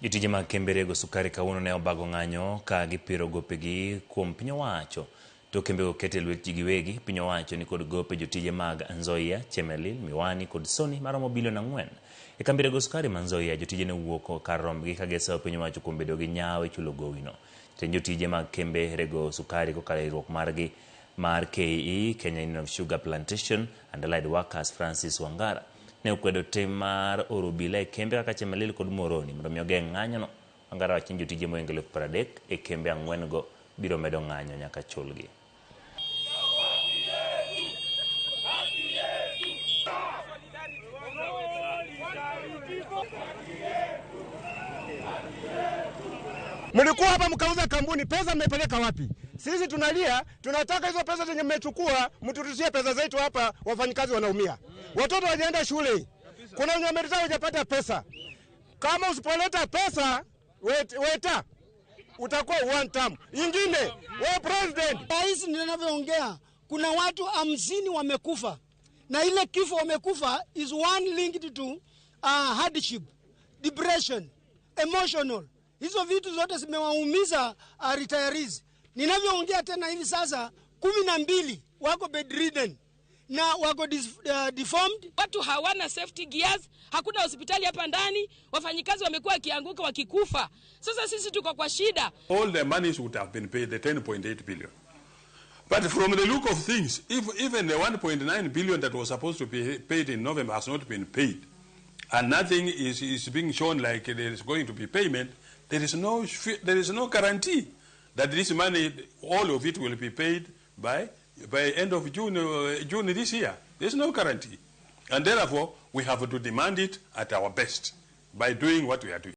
Jotije mag kembe rego sukari kawuono ne obago ng'anyo ka gipiro gopegi kuom piny owacho. To kembego ket e lwet ji giwegi, piny owacho ni kod gope jotije mag Nzoia, Chemelil, Miwani kod Sony maromo bilion 4. E kambi rego sukari ma Nzoia, jotije ne owuok kar rombgi ka gisayo piny owacho kuom bedo gi nyawo e chulo gowino. Jatend jotije mag kembe rego sukari kokalo e riwruok margi mar KE, Kenya Union of Sugar Plantation and Allied Workers, Francis Wangara, ne okwedo tim mar oro obila e kembe kaka Chemelil kod Muhoroni mondo mi ogeng' ng'anyono. Wangara wacho ni jotije mohingo 30,000 e kembe 4 go biro medo ng'anyo nyaka chulgi. Mlikuwa hapa mkauza kampuni, pesa mmepeleka wapi? Sisi tunalia, tunataka hizo pesa zenye mmechukua mturudishie pesa zetu hapa. Wafanyikazi wanaumia, watoto wajaenda shule, kuna wenye wameretire hawajapata pesa. Kama usipoleta pesa weta utakuwa one term. Ingine we president, Rais, ninavyoongea kuna watu 50 wamekufa, na ile kifo wamekufa is one linked to hardship, depression, emotional. Hizo vitu zote zimewaumiza retirees. Ninavyoongea tena hivi sasa 12 wako bedridden na wako deformed. Watu hawana safety gears, hakuna hospitali hapa ndani, wafanyikazi wamekuwa wakianguka wakikufa. Sasa sisi tuko kwa shida. All the monies would have been paid, the 10.8 billion. But from the look of things, if even the 1.9 billion that was supposed to be paid in November has not been paid, and nothing is being shown like there is going to be payment, there is no guarantee that this money, all of it will be paid by end of June this year. There's no guarantee. And therefore, we have to demand it at our best by doing what we are doing.